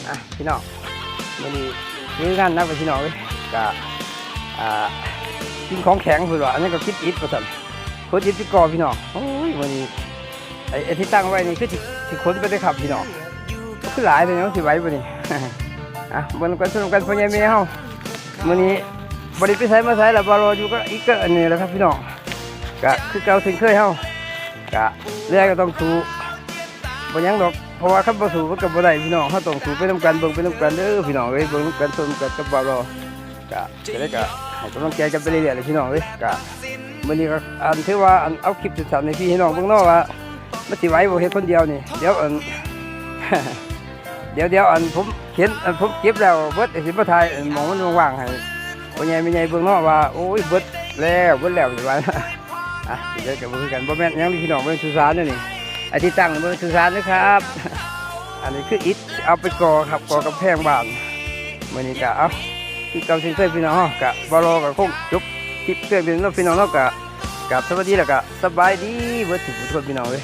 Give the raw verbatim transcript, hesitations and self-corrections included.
อ่ะพี่น้อง มื้อนี้คืองานหนักไปพี่น้องเอ้ย กะ อ่า กินของแข็งเพิ่นว่า อันนั้นก็กินอิดว่าซั่น คนอิดที่ก่อพี่น้อง โอ้ย มื้อนี้ ไอ้ ไอ้ที่ตั้งไว้นี่คือสิ สิขนไปได้ครับพี่น้อง ก็คือหลายเลยเนาะ สิไหวบ่นี่ อ่ะ เบิ่งกัน สนุกกัน พ่อใหญ่แม่เฮา มื้อนี้บ่ได้ไปไสมาไสล่ะ บ่รออยู่ก็อิดก็อันนี้แหละครับพี่น้อง กะคือเก่าเช่นเคยเฮา กะแลก็ต้องสู้ บ่หยังดอก เพราะว่าคันบ่สู้มันก็บ่ได้พี่น้อง เฮาต้องสู้ไปนำกัน เบิ่งไปนำกันเด้อพี่น้องเอ้ย เบิ่งนำกัน ชมกันกับบ่าวรอ กะจะได้กะให้กำลังใจกันไปเรื่อยๆเลยพี่น้องเอ้ย กะมื้อนี้ก็อันถือว่าอันเอาคลิปสั้นๆให้พี่ให้น้องเบิ่งเนาะว่ามันสิไหวบ่เฮ็ดคนเดียวนี่ เดี๋ยวอัน เดี๋ยวเดี๋ยวอันผมเห็นอันผมเก็บแล้วเบิดสิมาถ่ายอันหม่องมันว่างๆให้พ่อใหญ่แม่ใหญ่เบิ่งเนาะว่า โอ้ย เบิดแล้ว เบิดแล้วสิว่า อ่ะ สิได้กับเบิ่งกัน บ่แม่นหยังนี่พี่น้อง บ่แม่นสุสานเด้อนี่ ไอ้ที่ตั้งบ่แม่นสุสานเด้อครับ อันนี้คืออิฐเอาไปก่อครับ ก่อกำแพงบ้าน มื้อนี้ก็ เอ้า คือเก่าเช่นเคยพี่น้องเฮา ก็บ่รอก็คงจบคลิปเพียงเท่านี้เนาะพี่น้องเนาะ ก็กราบสวัสดีแล้วก็สบายดีเบิดทุกคนพี่น้องเอ้ย